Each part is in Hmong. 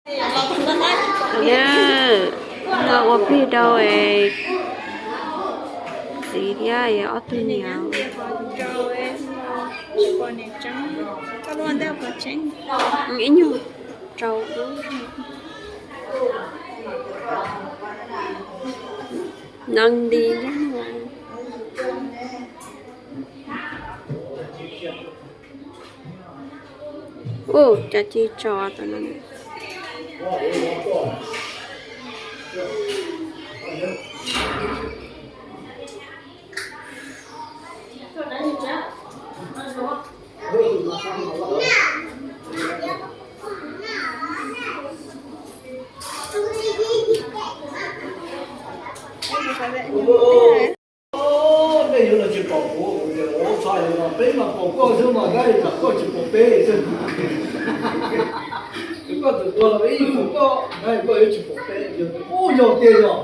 Yog, no ua plig rau txiv thiab ob tug niam. Ib nyuag rau no nti. Ua cas tsis tso tam no. Nej yuav los tsis pom kuv, kuv tias ua txhob yog no peb mas pom koj xwb mas, koj tsis pom peb xwb. Koj tus tua los peb yeej pom koj, koj yuav tsis pom peb. Ub, yog tiag yog.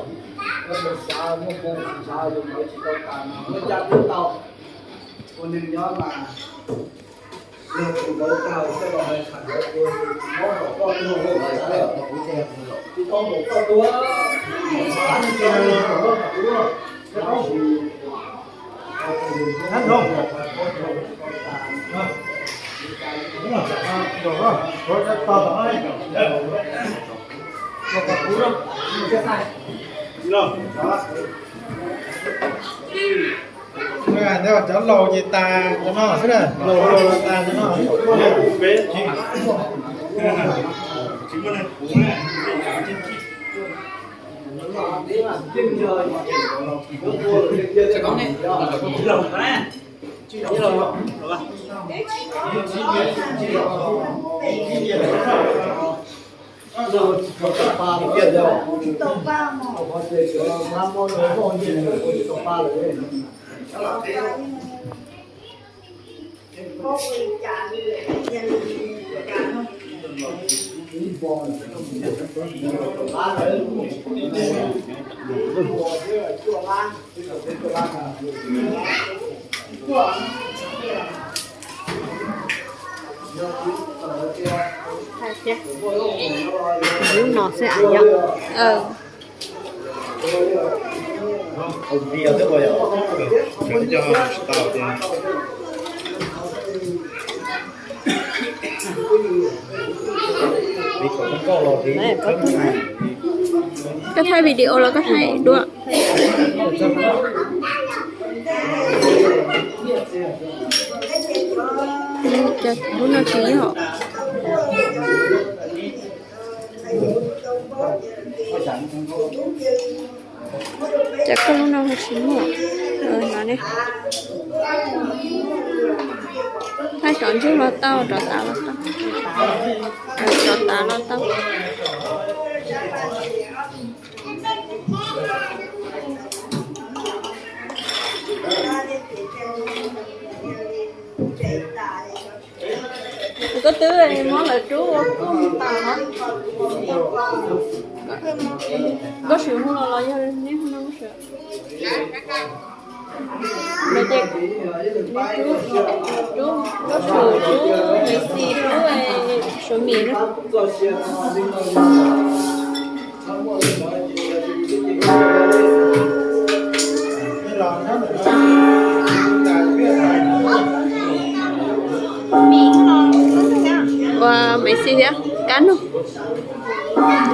Xav muaj hmoo xav yus ntawd tsis tau tas, muaj caj twb tau. Ua neeg nyob mas yog tus ntawd tag, koj los hais qhia ntawd tua, tsis tau pom koj tua. Cov laus ces tas cov no xwb na, laus laus tas cov no. Lub no xwb yog. Koj thaij video los koj thaij dua. Lub no tsis yog. Cas koj lub no ho tsis muaj? No ne. Thaij rov ntsuj los tau, rov tav los tau. Rov tav los tau. Koj twb muab lawv rub ua kuj mus tas los. Koj sim hu los los yog neb hu no. Lawv ces rub, rub Suav, rub Maiv Xis, rub Suav Mim no. Ua Maiv Xis thiab Kab Nug.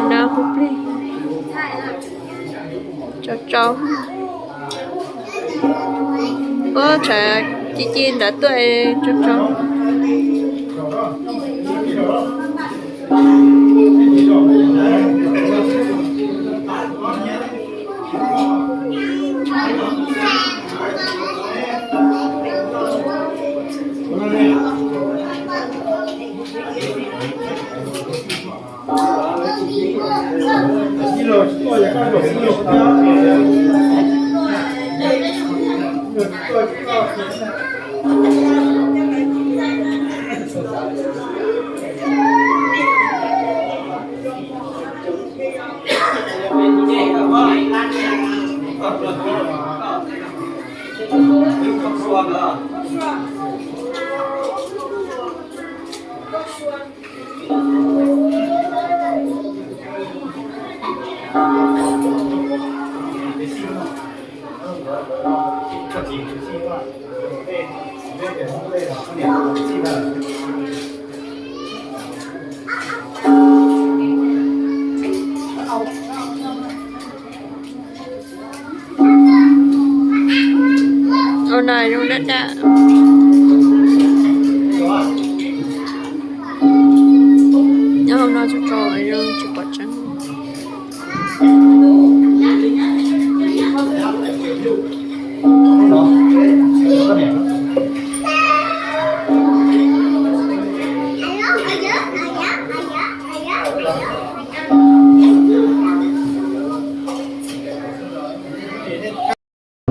Nrog hu plig. Tsau tsau. Ua tshav ci ci ntawd tuaj tsau tsau. Ua no zoo dab dab. Nyob hauv no tso tso zoo tsis pom tseeb.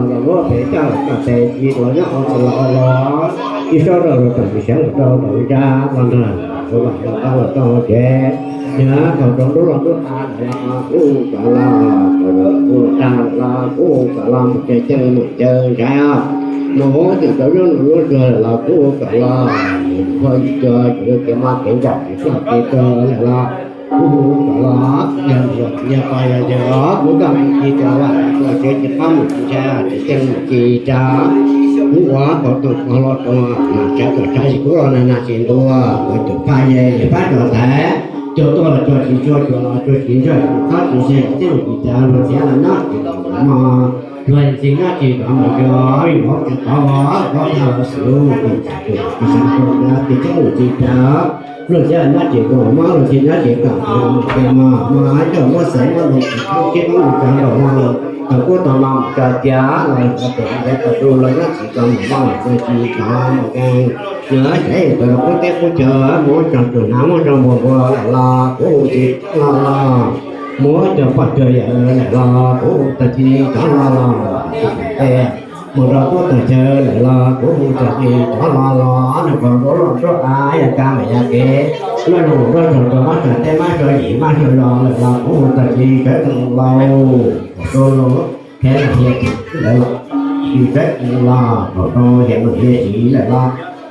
Los lub pem coj coj tes ci los nyob qhov los los, ib sab rau los txog ib sab rau los ib sab los nrog los tau los tau ces, nyob thaum rau ntuj los ntuj a los kuj kom los, kuj tag los kuj kom los mus caw caw mus caw ntshai os, mus ua tim cov nyob nws lub tuag los kuj kom los, mus kho yim cuag ces lub kev mob kev ntsam kev ploj kev tuag lawm los kuj hu kom los, yog ntuas yog pog yog yawg os, kuv kom mus ci rau vaj rau tsev, tsis txhob mus ci ntsa, tsis txhob mus ci ntsa. Kuv ua tau tus pog los tus mas tshav tuaj tshav tsis kub los nag nag tsis ntuag, kuv tus pog yawg pab rau ntawd, cuag tuaj los cuag tsis tsuag, cuag los cuag tsis ntsuag, tsis txhob tsis se, tsis mus ci ntsa, luag txiv los nyob tsis tau mog, luag txiv nyob tsis tau mus yos, vim mov tsis tau, vim mov tsis tau los xwb, tsis tau mus ci ntsa, luag txiv nyob tsis tau mog, luag txiv nyob tsis tau, mus ces mog, mog coj muab xeev muab lus tsis tau, tsis tau mus tsa los mog, tau kuj tau no mus tsa tias los tau tus ntev tau tus los nyob tsis tau mus mog, tsis tau mus ces, nws tsev tau qub teb qub chaw, muab cov tus hnav muab cov npua npua lawm los kuj tsis tau los, muab cov pog cov yawg lawm los kuj tag kis rov los los, mus rau tub tag chaw lawm los kuj tag kis rov los los, nws kom nruab los nruab av, yog kab mas yog kev, noj los nruab tsaus rau mab tsaus teb mab tsaus yim mab tsaus zos lawm los kuj tag kis sawv tsees los, kom rau los, phev los hiav txwv lawm, tsis sawv tsees los kom rau hiav los hiav txiv lawm los,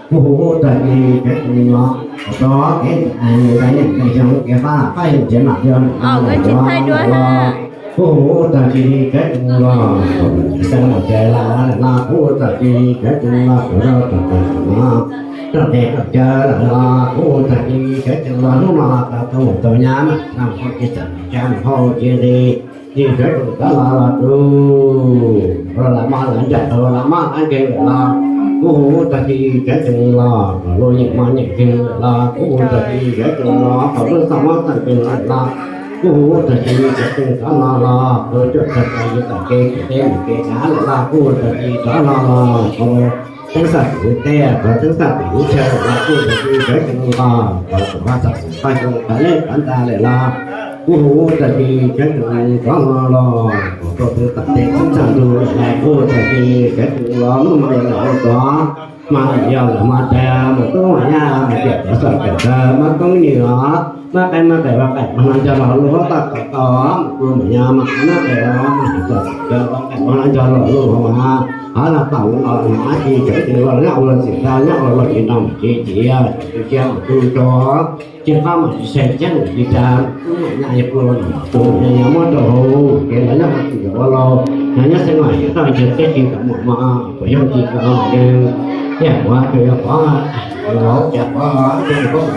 kuj hu tag kis sawv tsees los kom rau kev ntxeev ntxeev xyoo kev fab fab xyoo txiav mam yog lawm los, kuj hu tag kis sawv tsees los, xeev los ces lawm los kuj tag kis sawv tsees los, kuj rau tag kis los, rau tes rau cawv lawm los kuj tag kis sawv tsees los, hnub no tau tau tau nyab mas tau hau ces txawm mus tsa mus hau ces li, ces sawv tsees rov los los rau, rau los mab los ncaim rau los mab los nkeeg lawm los, kuj hu tag kis sawv tsees los, kom luag nyeem mab nyeem nkeeg lawm los kuj hu tag kis sawv tsees los, kom luag txaj mab txaj nkeeg lawm los, kuj hu tag kis sawv tsees rov los los, rau cuaj txog rau yim txoj kev kev teb mus kev dav lawm los kuj tag kis rov los los, rau teeb xaj tim lub teb, rau teeb xaj tim lub chaw lawm los kuj tag kis sawv tsees los, rau tus vaj xaj xwm paj xyoo paj lej paj nta lawm los, kuj hu tag kis sawv tsees rov los los, rau tus tam tes txheeb txaj ntuj lawm los kuj tag kis sawv tsees los, hnub no yog lawm hau tod, mas yog lawm mas tas mus tub mas nyab mas tiam tov xoj kawm taw mab toob nywm os, mab qaib mab qais vaj qaim mab hlab nco los luj huab toj kaum tau, mus kuj mas nyab mas mab qais mab hlab nco los luj huab, hab los tam los mas ab tsi sawv tsees los nyob ua luag txim tau nyob ua luag tsis nrog mus tsis ciav, tsis ciav mus tu tso, tsis qab mas tsis se tsis mus tsis tsa, tub mas nyab yog kuj los tus mas nyab yog muab rau hauv kev los nyob ua txim ua laus, nyob nyob xeeb mas yog toj ntseg teb tsis tau mus mas puas yog tsis tau mas yog, yog kuv tsuas yog pov, yog pov, yog pov,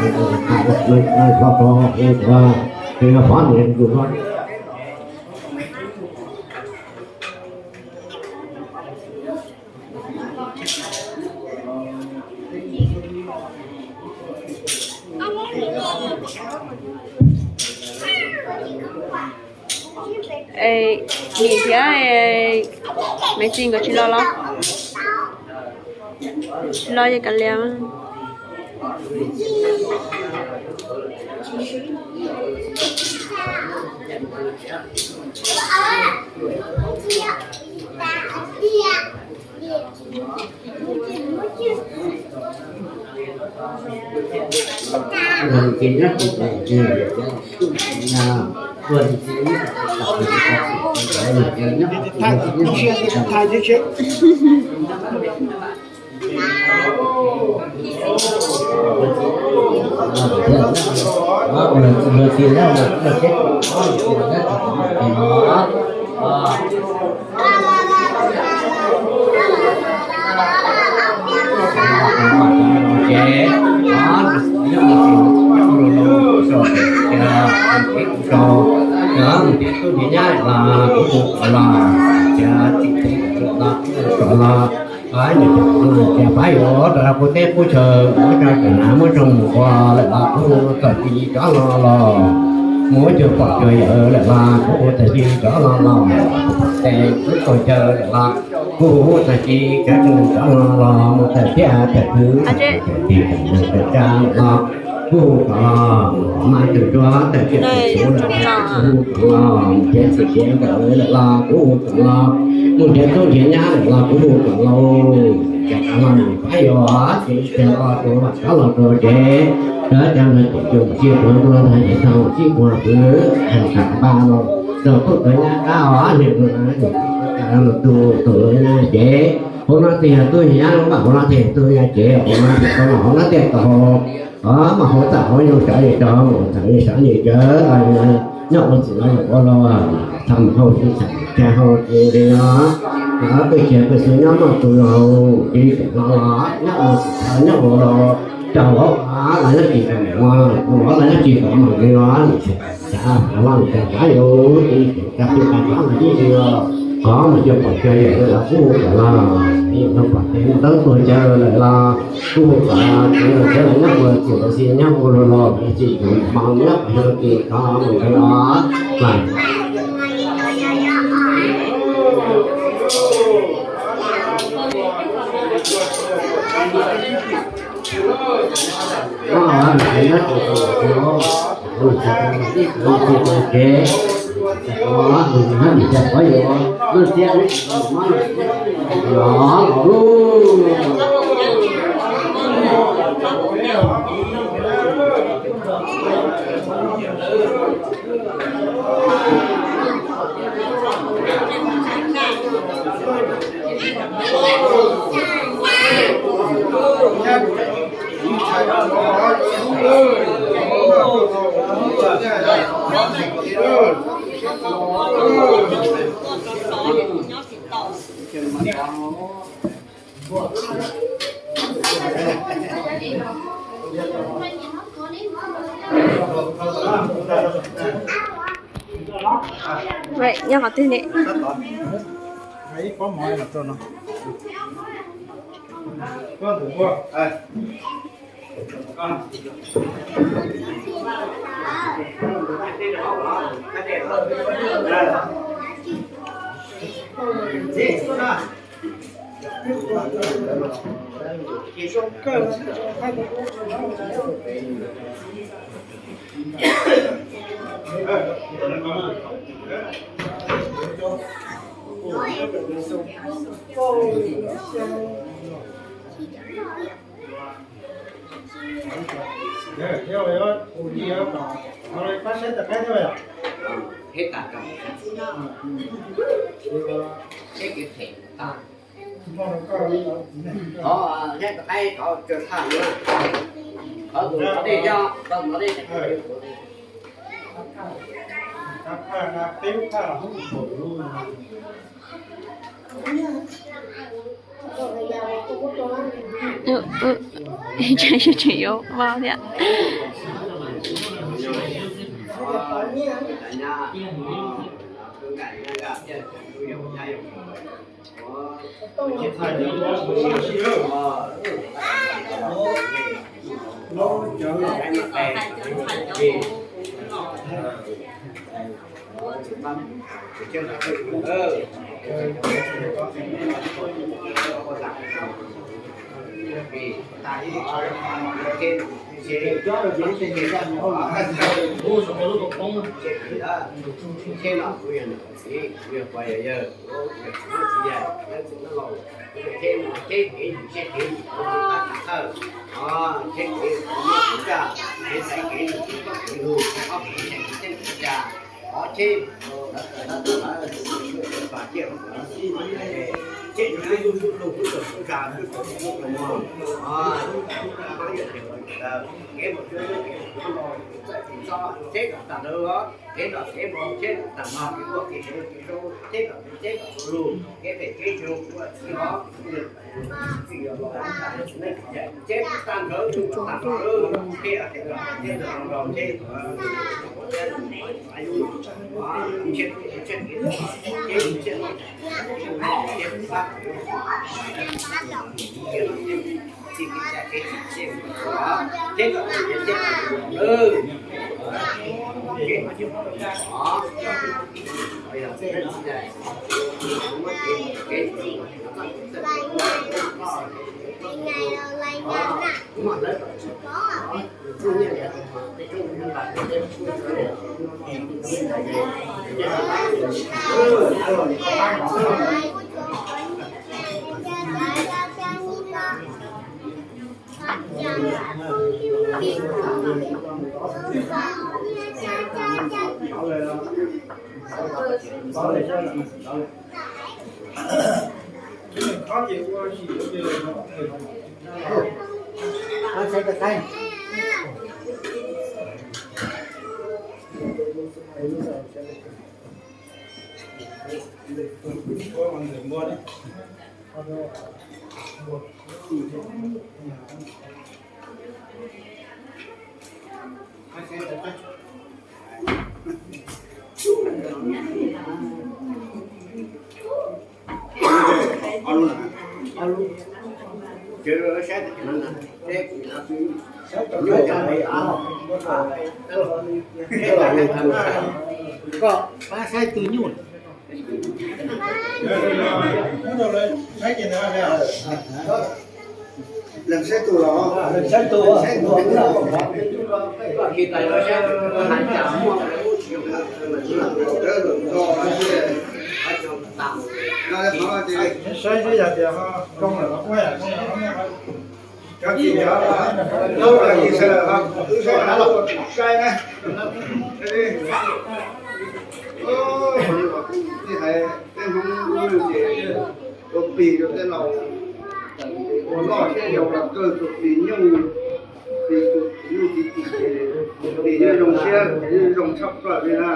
yog pov, yog pov, Nim thiab Maiv Txi nkawd tsis los los? Tsis los ces kav liam. Ces pab yuav rau kuv teb kuv chaw, muab cov kawm na muab zoo mus ua lawm los kuv txawm tig rov los los, muab cov pom cov yawm lawm los kuv txawm tig rov los los, ces kuv txawm caw lawm los kuv txawm tig cov tseem rov los los mus txawm thiab txawm kwv txawm tig txawm tsa lawm los kuv kom los mas txawm rua txawm tiam txawm tuv lawm kuv kom los ces txawm tiav nkawm lawm los kuv kom los mus nrhiav tub nrhiav nyab lawm los kuv kom los ces los pab yuav ces ib txhia los rau vam rov los rau ces rov cov no ces cov sib puag rau ntag ces tau sib puag kwv heev kam npaj los rau tub rau nyab qab os niam no ces tus tus nyab ces hauv no tiag tub nyab los npaj hauv no tiag tub nyab ces hauv no tiag tau hauv no tiag tau hauv mas hauv txaj hauv nyuj sawv li rau mus txawm li sawv li cawv nyob ua txwm los ua los txog mus hauj tsis txawm cag hauj tsis li no peb ces peb xwb nyob noj tus laus ces nyob ua txwm nyob ua los rau hauv los nyob tsis tau mus ua los nyob tsis tau mus li no xav los cas xav yus ces tsis tau tsis tau mus ib li los qhov mus cov pom cov yawm los kuj hu kom los yawm no pom ces mus tau tuag cawv lawm los kuj hu kom los ces los cawv los nyob ua txwm los xij nyob ua los los tsis tau mus nyob qhov no ces qhov mus ntawd los lawm. Nyob qhov twg ne? Qhov neb tus qaib tod tsw thaj no, qhov tus no dej yog tau no dej. Tseem yuav vau thiab. Cheb kev mus cheb kev mus ua tus tag tag thawj, cheb kev mus ua tus tag tag thawj, cheb kev mus ua tus tag tag thawj, kev lug kev ob kev xeem kev tseeb kev ca, qhov cheb lawv tawm lawv tawm lawv tawm tawm tawm tawm tawm tawm Seb tug tub tub tug tub tug tub tsa tub tug tub tug mog, kev mus tub kev mus tub no txawm tsis txhob seb kom tag nrho, kev nrog kev mus seb kom tag nrho, kev ua kev seb kev zoo seb kom seb kom lug, kev phem kev zoo ua txiv hov, tsis yog los tsis tag nrho tag nrho, seb seb seb Koj pab saib twg nyuj? Leej saib tus los, leej saib tus. Saib seb yog tias zoo lawm los muab yam zoo. Cov tsis nco, laub los yim sawv daws ho wb saib, saib na. Ib hais peb Hmoob ces ua plig rau tej laus, ua noj thiab yau los kawg tus plig nyuj, plig nyuj txiv tim ces plig yeej zoo siab, plig yeej zoo tshaj plaws li na.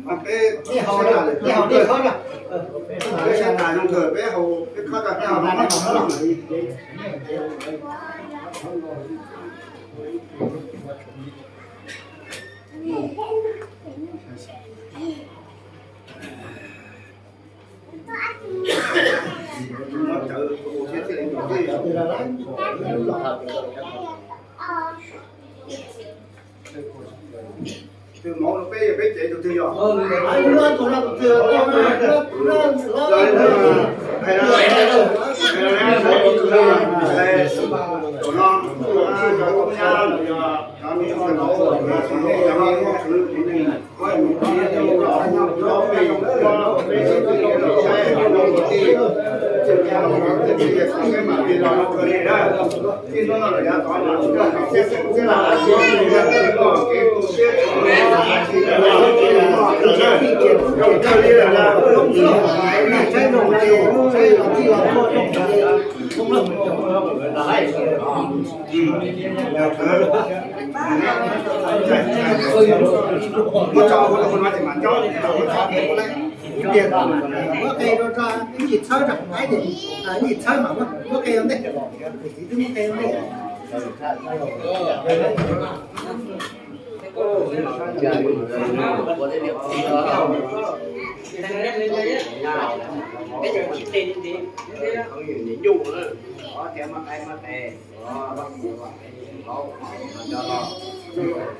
Mas Peb, peb sab tas zoo kawg, peb haus peb khob rau hauv no. Tus mov rau peb, peb cev tus twg yog? Muab qe rau, ib yim txhawb rau, ib yim txhawb mas muab qe rau ntej, txiv twb muab qe rau ntej. Niam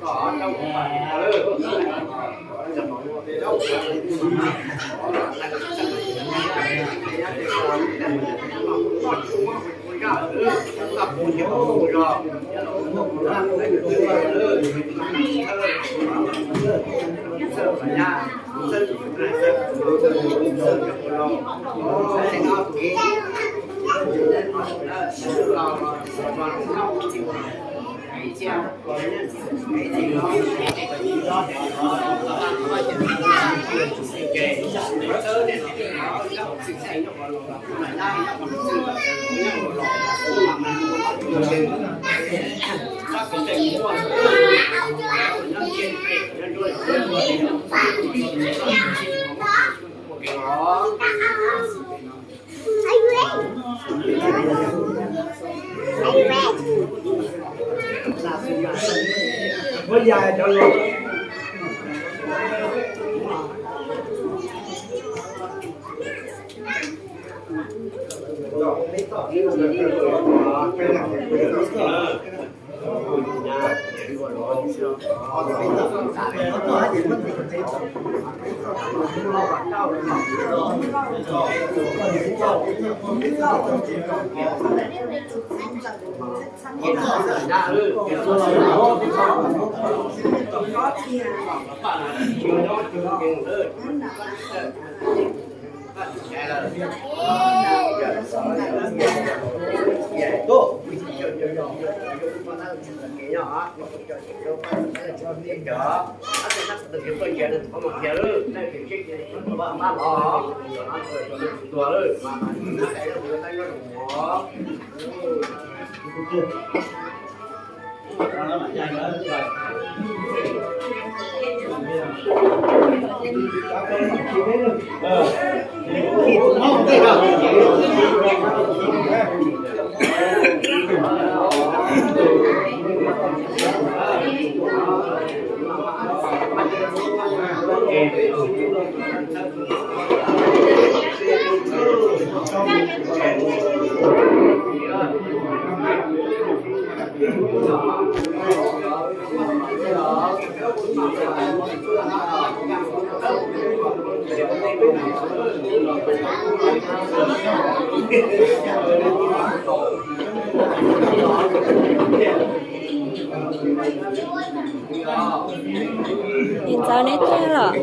ntxawm neb tuaj los?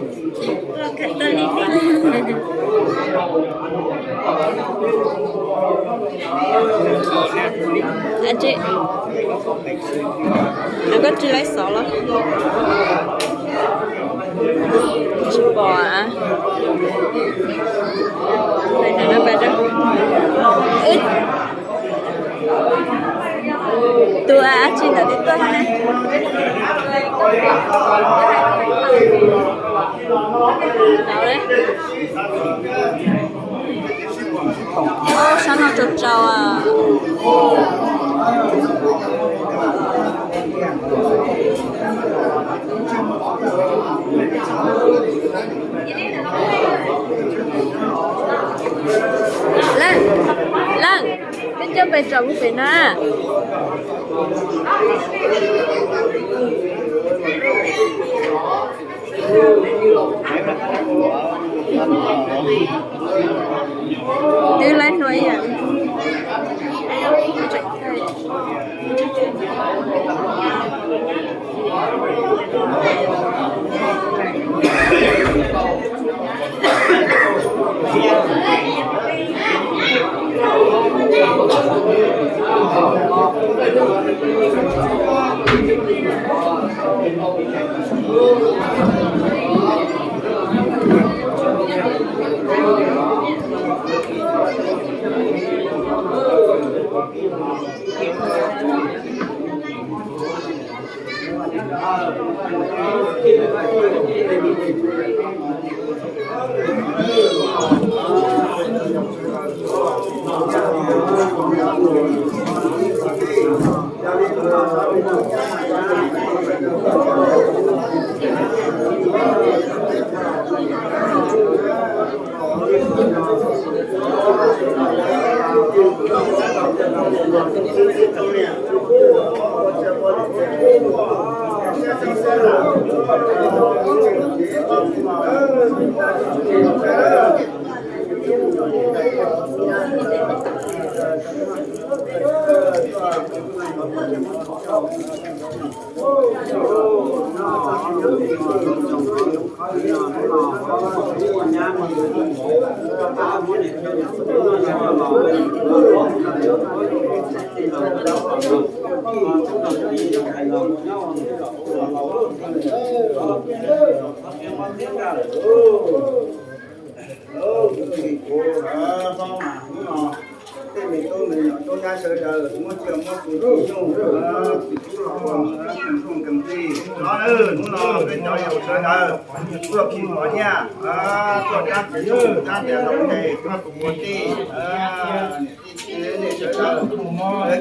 Koj tsis laiv xov los? Tsis pom. Tus dab tsi ntawd twb tuaj ne. Sab no tsau tsau. Leej, Leej, peb coj pes tsawg mus pem na. Twb laib hlua ib yam. Tej me tub me nyuam tub nyab sawv daws muab coj muab tus nyuj, tus tub los nroog nkees tij, hnub no peb cov yau sawv daws tuaj khi pom nyiaj, tuaj kab tes kab tes los tes koj tus ua tij, niam tij txiv nej sawv daws,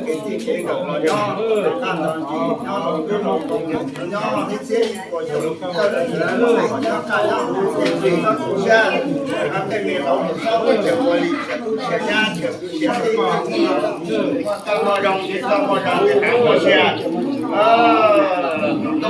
kev txij kev nkawm los nyob, tag nrho ntsis nyob los nyob los nyob ib txhiab ib puas caum tawm nyob kaj nyob huv, txij txoj tus siab, tej me laus txhob ua li, tub siab nyab siab tij, txoj moo zoo tsis txoj moo zoo ces haav ua siab, tus tub ntawd ntawd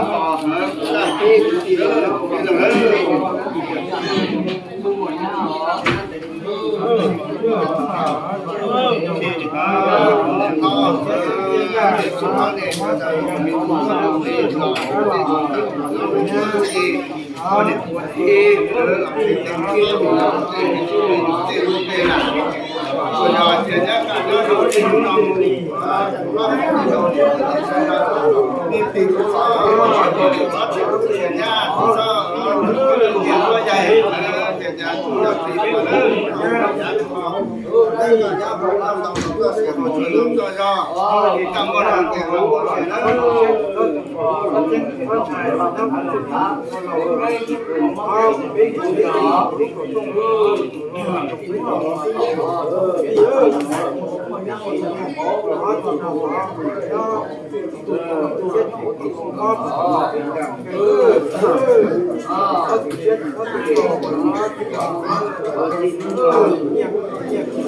tub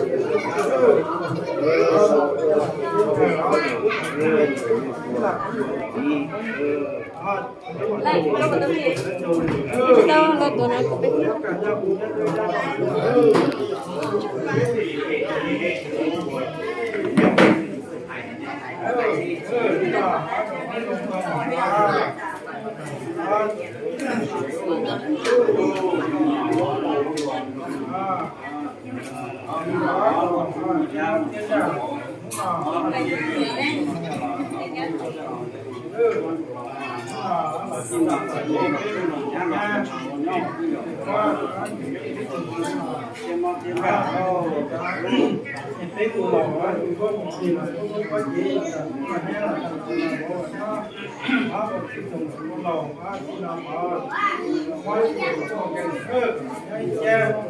los,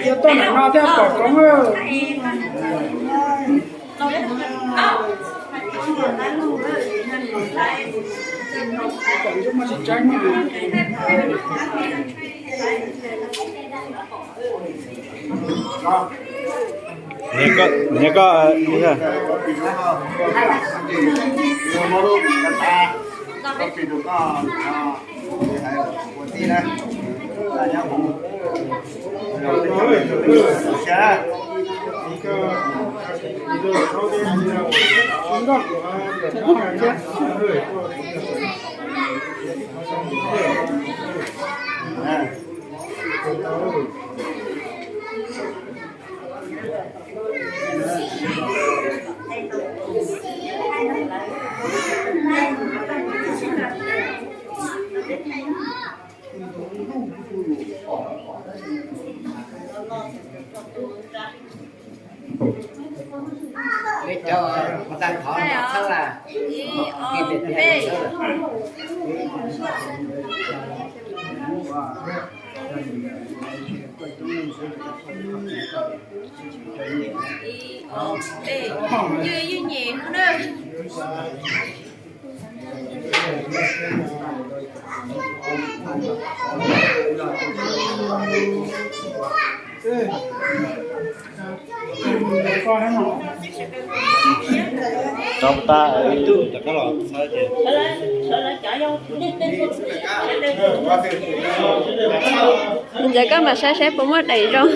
Yog tuaj ntawm no thiaj pom koob. Pom ib lub mas tsis tseeb. Nyias koj, nyias koj, Peb cov tag thov los txhawb las. Ib, ob, peb. Ib, ob, peb. Ywj, ywj nyem no na. Rau tas, rov qab los txhawb ces. Ntxawm, koj mam saib saib puas muaj daim zoo.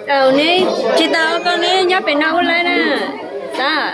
Aub, neb tsis tau koj, neb nyob pem no ua laib na, xav.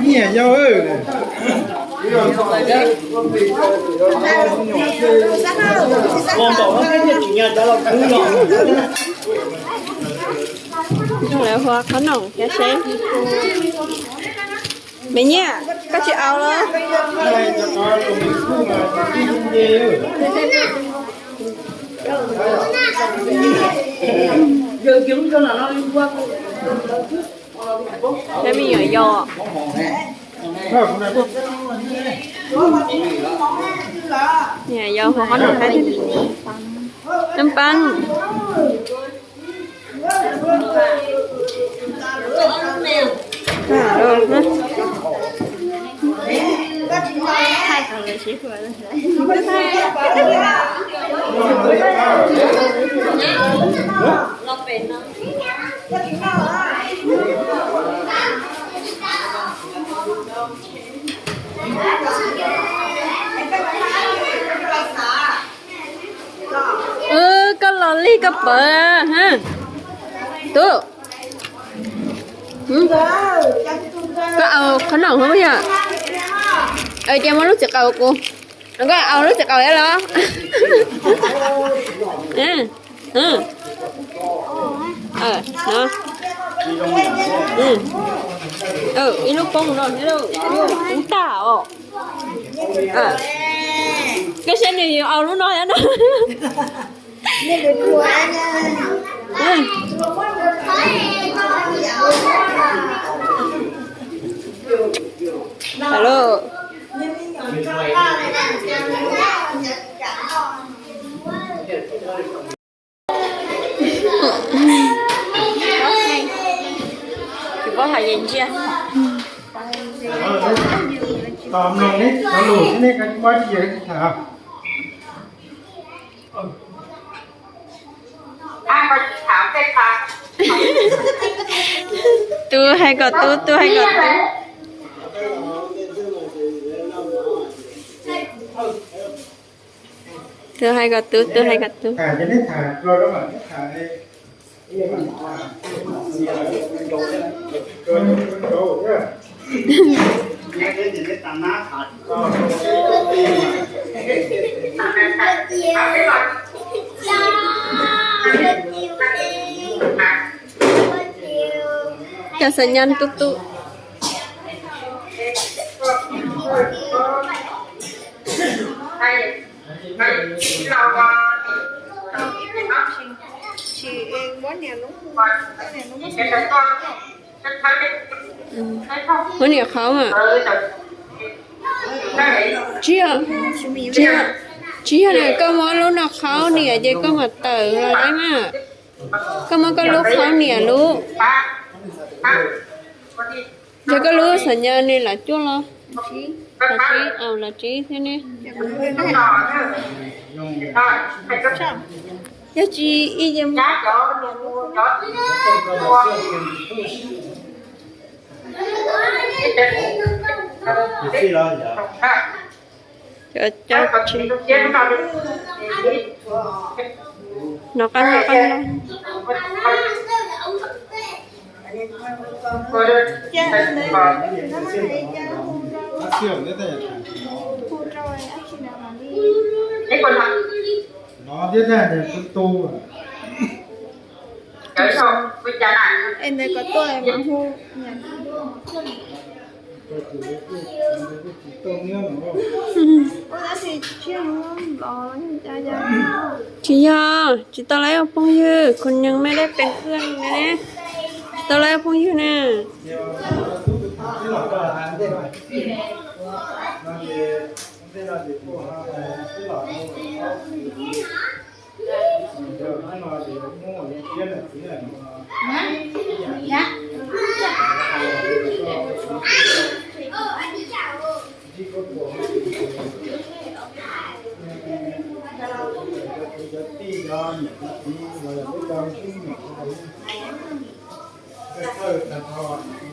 Niam yau, lawv hu qhob noom thiab seb. Me Nyiaj, koj tsis aus los? Peb me nyuam yau. Me nyuam yau hu qhob noom thiab. Nab pab. Wb, koj los li koj pawv. Tub, koj aus qhob noom hov yog? Ces muab lub txiv qaub kuv. Koj aus lub txiv qaub thiab los? Ib lub poob no, ub tag os. Koj saib nws yuav aus lub no thiab no. Alo. Tsis paub hais yees ntsia. Tos mloog neb cov lus thiab neb muab tsis yog tsis tham. Tub hais kom tub, tub hais kom tub. Tub hais kom tub, tub hais kom tub. Cov xav nyas tub tub. Huab niam qhauv. Tsis yog, tsis yog, tsis yog na, koj muab lub no qhauv niam ces koj mam tawm los na. Koj muab koj lub qhauv niam lub. Yog koj lub xav nyas nws lam cuaj los? Los tsib, los tsib thiab ne. Yog tsis ib ce. Cov, cov, no qab no qab no. Es ntawd kom tuaj mas hu. Tsis yog, tsis tau lawv ua phooj ywg, khuv nyees mej dab pees ywj ne. Tsis tau lawv ua phooj ywg na.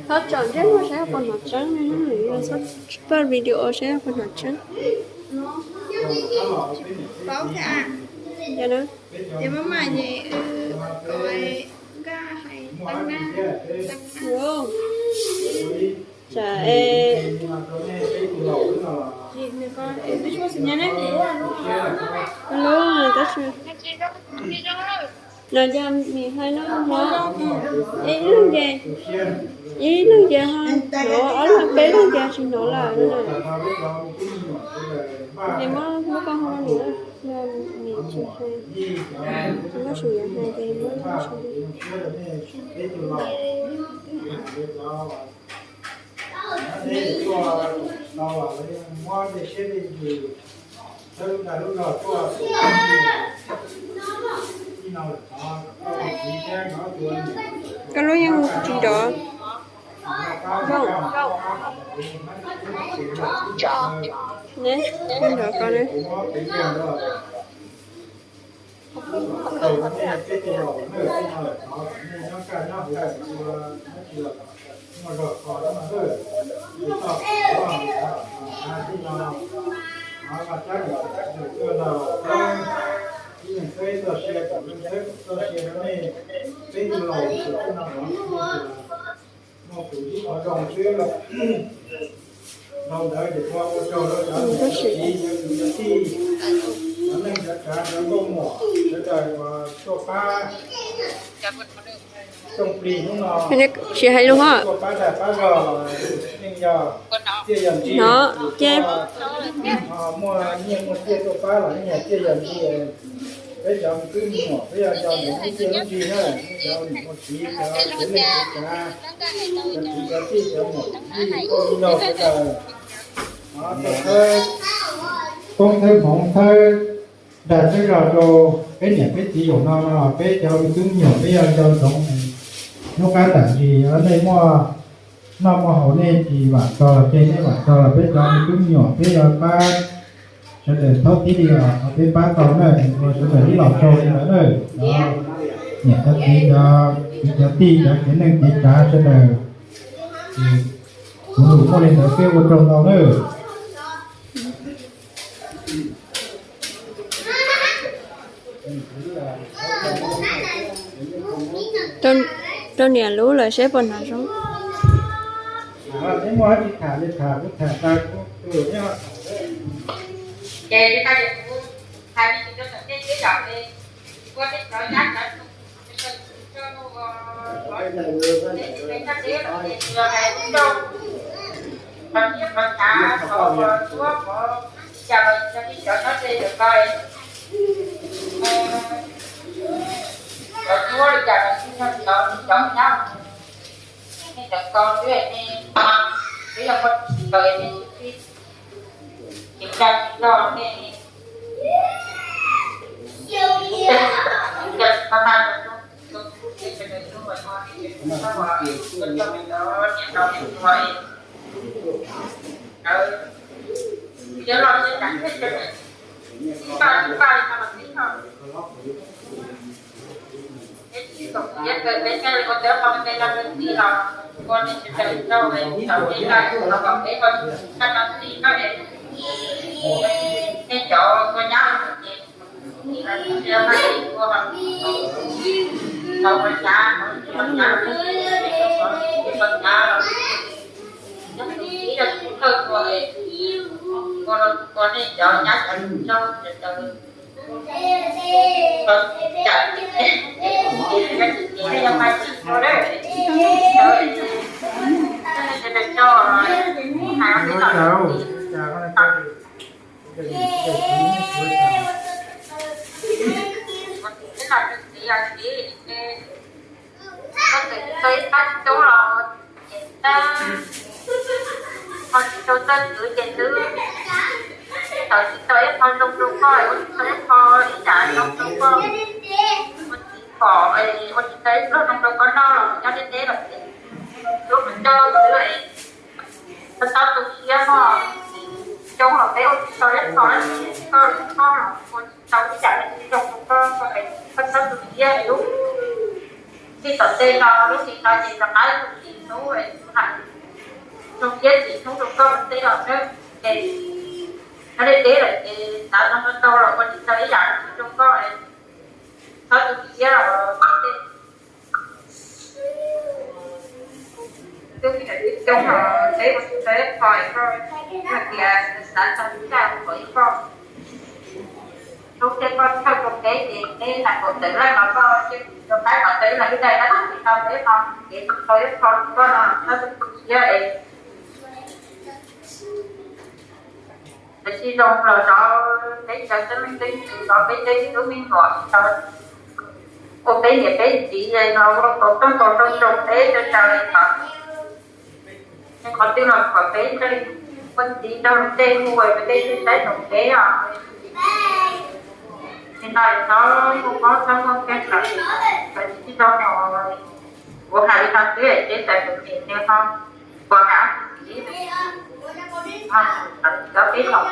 Txhob tsom ntsej muag saib puas hnov tseeb, yog txhob paj video saib puas hnov tseeb. Tsam es, lub tab sis no yog mis hais no hov, ib leeg ces, ib leeg ces ho hnov, ob leeg peb leeg ces tsis hnov lawm no. Ces muab, muab koj hu rau nws, yog nws tsis hais, tsis muaj sus yuav hais ces muab. Koj lub yeej tsis nrov. Ne, nrov koj ne. Tab sis cov niam cov txiv, cov neej cov tsav, cov nkauj muam sawv daws uas tuaj pab Tsooj Plig hnub no, tsis hais lus hov, tuaj pab dag pab zog, yeej yog Txiaj Yawg Ntsis, no ces muaj nyiaj muaj txiaj tuaj pab los yeej yog Txiaj Yawg Ntsis. Peb cov me tub me nyuam peb yog cov niam lub txiaj lub ntsig na, cov niam ua txiv, cov txiv neej txiv tsav, cov txiv cov tij cov muam tij phooj ywg sawv daws, thawb poob thawb hmoov thawb dag thawb zog rau peb niam peb txiv zaum no no, peb cov me tub me nyuam peb yog nco ntsoov hnub qab tam sim nej muaj Noj muaj haus nej tsis vam txog los ces nej vam txog los peb cov me tub me nyuam peb yuav pab sawv daws thaub tib li os, peb pab tau na, ua sawv daws ib los tsaug li ntawd na. Niam cov txiv cov kwv cov tij cov txiv neej txiv tsav sawv daws, kuv lus muaj li ntawd peb ua tsaug ntau na. Rau niam lub lawm seb puas hnov zoo. Ho tsis tau txawj kwv ces twb tawm tsis tau ib qho zoo rau koj, ua tsis tau ib qho ib yam zoo rau koj, ua tsis pom, ua tsis tau ib pluag zoo rau koj noj los nyob deb deb lawm ces lub mus coj xwb es koj txhob tu siab mog. Coob los peb ua tsis tau ib qho dab tsi, koj koj los ua tsis tau ib yam dab tsi zoo rau koj, koj txhob tu siab lub sij tom ntej no, lub sij no ces rov qab ib txhis hnub es kuv hais zoo siab tsis hnub rau koj ua ntej los na. Ces nyob deb deb lawm ces xav zoo rau tau los ua tsis tau ib yam dab tsi rau koj es txhob tu siab los twb ib yam li coob los peb ua tsis tau ib qho es koj hais tias xav tau ib yam kom ib qho. Lub thiab koj thawj rau peb ces peb hais kom tawm leej los koj cia rau qab kom tawm leej ib daim dab tsi no peb ho kev tau ib qho rau koj no txhob tu siab es Lawv tsis zoo los zov peb cov txheeb leej txheeb ntxwv, zov peb tej me tub me nyuam, ua peb niam peb txiv los ua tau txoj nkaus rau rau peb rau rau li tod. Qhov twg los kom peb ua txiv rau tej hu ua tej twg saib rau peb os. Nim no txhob muaj mob txhob muaj nkeeg lawm, lawv tsis zoo los kuv hais li no xwb ces txawm tus niam nws ho puas hais tsis txiv, ho txawm cov peb los